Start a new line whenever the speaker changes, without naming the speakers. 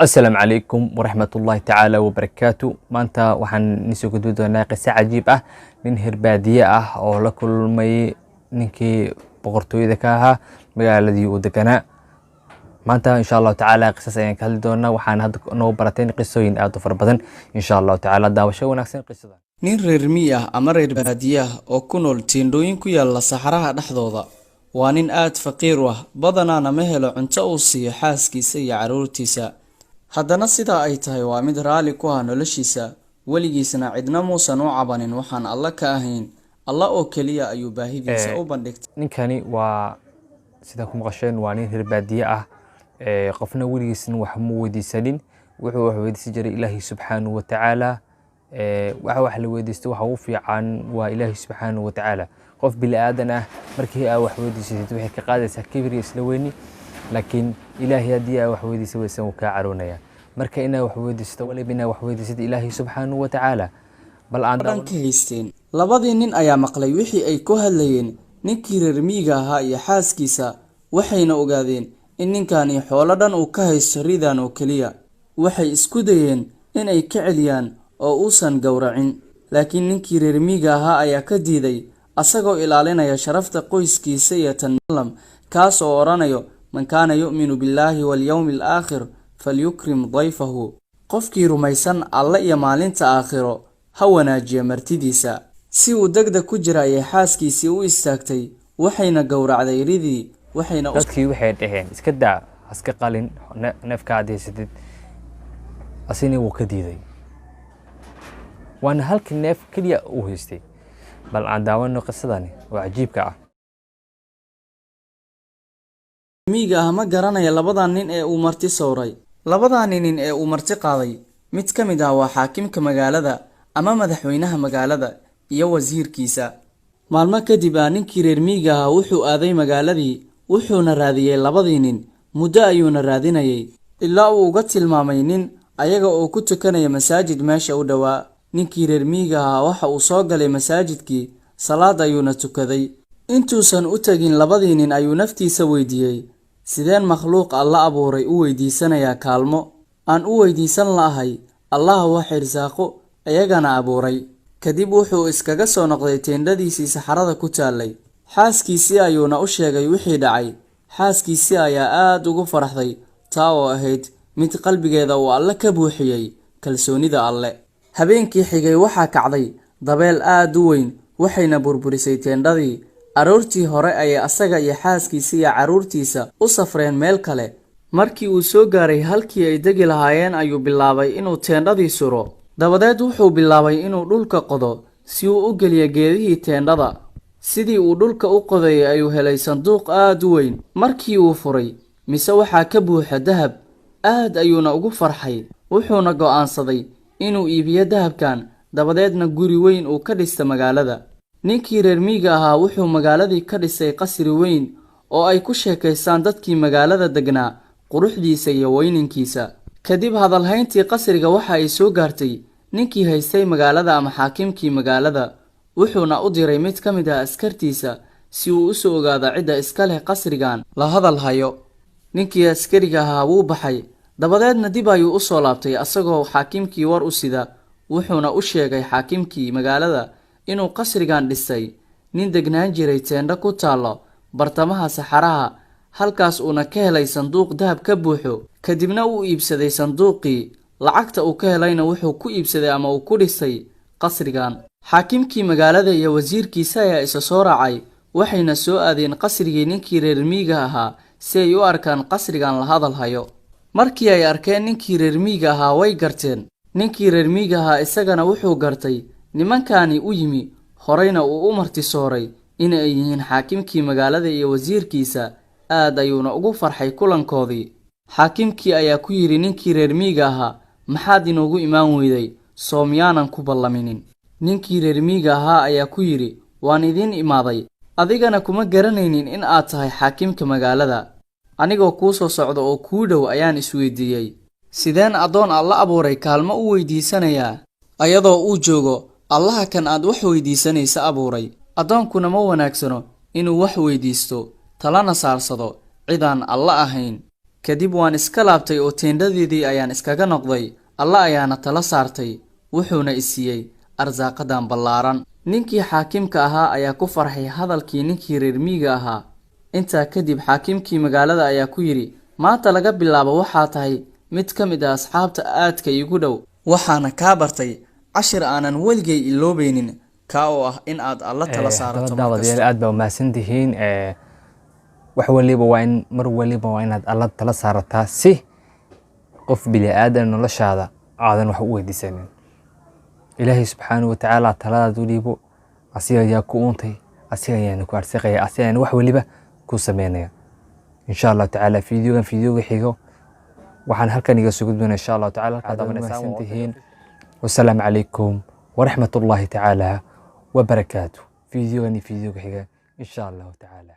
Asalaamu calaykum waraxmatullaahi tacaala wabarakaatu. Maanta waxaan nisoo gudbi doonaa qiso cajiib ah, nin herbaadiye ah oo la kulmay ninkii boqortooyada ka ahaa magaaladii uu deganaa. Maanta, insha Allahu tacaala, qisas ayaan ka hadli doonaa. Waxaan hadda noo barateen qisooyin aad u fara badan. Insha Allahu tacaala, daawasho wanaagsan qisadan.
Nin reer miyi ah ama reer baadiye ah oo ku nool teendhooyin ku yaala saxaraha dhexdooda waa nin aad faqiir u ah, badanaana ma helo cunto uu siiyo xaaskiisa iyo carruurtiisa. Haddana sidaa ay tahay, waa mid raalli ku ah noloshiisa. Weligiisna cidna muusan u cabanin waxaan Alle ka ahayn. Alla oo keliya ayuu baahidiisa u bandhigtay.
Ninkani waa sida ku maqasheen, waa nin reer baadiye ah. Qofna weligiisna wax mu weydiisanin. Wuxuu wax weydiisan jiray Ilaahay subxaanahu wa tacaala. Waxa wax la weydiisto waxa ugu fiican waa Ilaahay subxaanahu wa tacaala. Qof bini aadan ah markii aa wax weydiisatid, waxay ka qaadaysaa kibir iyo isla weyni, laakiin Ilaahay haddii aa wax weydiisa weysan, wuu kaa caroonaya. Marka inaa wax weydiisato waliba, inaa wax weydiisatid Ilaahay subxaanahu wa tacaala. Bal aan
dhan ka haysteen. Labadii nin ayaa maqlay wixii ay ku hadlayeen ninkii reer miyiga ahaa iyo xaaskiisa, waxayna ogaadeen in ninkani xoolo dhan uu ka haysto ridan oo keliya. Waxay isku dayeen in ay ka celiyaan oo uusan gowracin, laakiin ninkii reer miyiga ahaa ayaa ka diiday, asagoo ilaalinaya sharafta qoyskiisa iyo tanlam, kaas oo odhanayo: "Man kaana yu'minu billaahi walyawmi alaakhir falyukrim dayfahu." Qofkii rumaysan Alle iyo maalinta aakhiro ha wanaajiyo martidiisa. Si uu degdeg ku jira ayay xaaskiisii u istaagtay, waxayna gowracday ridii, waxayna u
Dadkii waxay dhaheen, "Iska daa, haska qalin neefka aad haysatid." Asina wuu ka diiday, waana halkii neef keliya uu haystay. Bal aan daawano qisadani oo cajiibka ah.
Miyiga ah ma garanaya labadan nin ee uu marti sowray. Labadani nin ee uu marti qaaday, mid ka mid ah waa xaakimka magaalada ama madaxweynaha magaalada iyo wasiirkiisa. Maalmo kadib ah, ninkii reer miyiga ahaa wuxuu aaday magaaladii, wuxuuna raadiyey labadii nin. Muddo ayuuna raadinayay ilaa uu uga tilmaamay nin ayaga oo ku tukanaya masaajid meesha u dhowaa. Ninkii reer miyiga ahaa waxa uu soo galay masaajidkii, salaad ayuuna tukaday. Intuusan u tegin labadii nin ayuu naftiisa weydiiyey: "Sideen makhluuq Alla abuuray u weydiisanayaa kaalmo? Aan u weydiisan la'ahay Allaha wax irsaaqo, ayagana abuuray?" Kadib wuxuu iskaga soo noqday teendhadiisii saxarada ku taallay. Xaaskiisii ayuuna u sheegay wixii dhacay. Xaaskiisii ayaa aad ugu faraxday, taa oo ahayd mid qalbigeeda uu Alle ka buuxiyey kalsoonida Alle. Habeenkii xigay waxaa kacday dabeel aad u weyn, waxayna burburisay teendhadii. Aroortii hore ayay asaga iyo xaaskiisa iyo carruurtiisa u safreen meel kale. Markii uu soo gaaray halkii ay degi lahaayeen ayuu bilaabay inuu teendhadii suro. Dabadeed wuxuu bilaabay inuu dhulka qodo si uu u geliyo geedihii teendhada. Sidii uu dhulka u qodayay ayuu helay sanduuq aad u weyn. Markii uu furay, mise waxaa ka buuxa dahab. Aad ayuuna ugu farxay, wuxuuna go'aansaday inuu iibiyo dahabkan, dabadeedna guri weyn uu ka dhista magaalada. Ninkii reer miyiga ahaa wuxuu magaaladii ka dhisay qasri weyn oo ay ku sheekaystaan dadkii magaalada degnaa quruxdiisa iyo weyninkiisa. Kadib hadalhayntii qasriga waxa ay soo gaartay ninkii haystay magaalada ama xaakimkii magaalada, wuxuuna u diray mid ka mid ah askartiisa si uu usoo ogaado cidda iska leh qasrigan la hadal hayo. Ninkii askariga ahaa wuu baxay, dabadeedna dib ayuu usoo laabtay asagoo xaakimkii war u sida. Wuxuuna u sheegay xaakimkii magaalada inuu qasrigan dhisay nin degnaan jiray teendho ku taallo bartamaha saxaraha, halkaas uuna ka helay sanduuq dahab ka buuxo. Kadibna uu iibsaday sanduuqii, lacagta uu ka helayna wuxuu ku iibsaday ama uu ku dhisay qasrigan. Xaakimkii magaalada iyo wasiirkiisa ayaa isa soo raacay, waxayna soo aadeen qasrigii ninkii reer miyiga ahaa si ay u arkaan qasrigan la hadal hayo. Markii ay arkeen ninkii reer miyiga ahaa, way garteen. Ninkii reer miyiga ahaa isagana wuxuu gartay nimankani u yimi, horeyna uu u martisooray, in ay yihiin xaakimkii magaalada iyo wasiirkiisa. Aad ayuuna ugu farxay kulankoodii. Xaakimkii ayaa ku yidhi ninkii reer miyiga ahaa: "Maxaad inoogu imaan weyday? Soo miyaanan ku ballaminin?" Ninkii reer miyiga ahaa ayaa ku yidhi: "Waan idiin imaaday, adigana kuma garanaynin in aad tahay xaakimka magaalada. Anigoo kuu soo socda oo kuu dhow ayaan isweydiiyey: sideen addoon Alla abuuray kaalmo u weydiisanayaa, ayadoo uu joogo Allaha kan aad wax weydiisanaysa abuuray? Addoonkuna ma wanaagsano inuu wax weydiisto, talana saarsado cidaan Alla ahayn." Kadib waan iska laabtay oo teendhadeedii ayaan iskaga noqday. Alla ayaana tala saartay, wuxuuna i siiyey arsaaqadan ballaaran. Ninkii xaakimka ahaa ayaa ku farxay hadalkii ninkii reer miyiga ahaa. Intaa kadib xaakimkii magaalada ayaa ku yidhi, maanta laga bilaabo waxaa tahay mid ka mid ah asxaabta aadka iigu dhow, waxaana kaa bartay cashir aanan weligay iloobaynin, kaa oo ah in aad Alla tala saarato
Haddaba
mar
daawadayaal,
kasta.
Aad baa umahadsantihiin. Wax waliba waa in mar waliba waa inaad Alla tala saarataa, si qof bini aadan noloshaada aadan wax u weydiisanin. Ilaahay subxaanahu watacaala taladaad u dhiibo. Asiga ayaa ku uuntay, asiga ayaana ku arsiqaya, asiga ayaana wax waliba ku sameynaya. Insha Allahu tacaala fiidiyogan fiidiyoga xigo waxaan halkan iga soo gudbina insha Allahu tacaala. Halkaad umahadsantihiin. Wasalaamu calaykum waraxmat ullaahi tacaala wabarakaatu. Fiidiyogan iyo fiidiyoga xiga insha Allahu tacaala.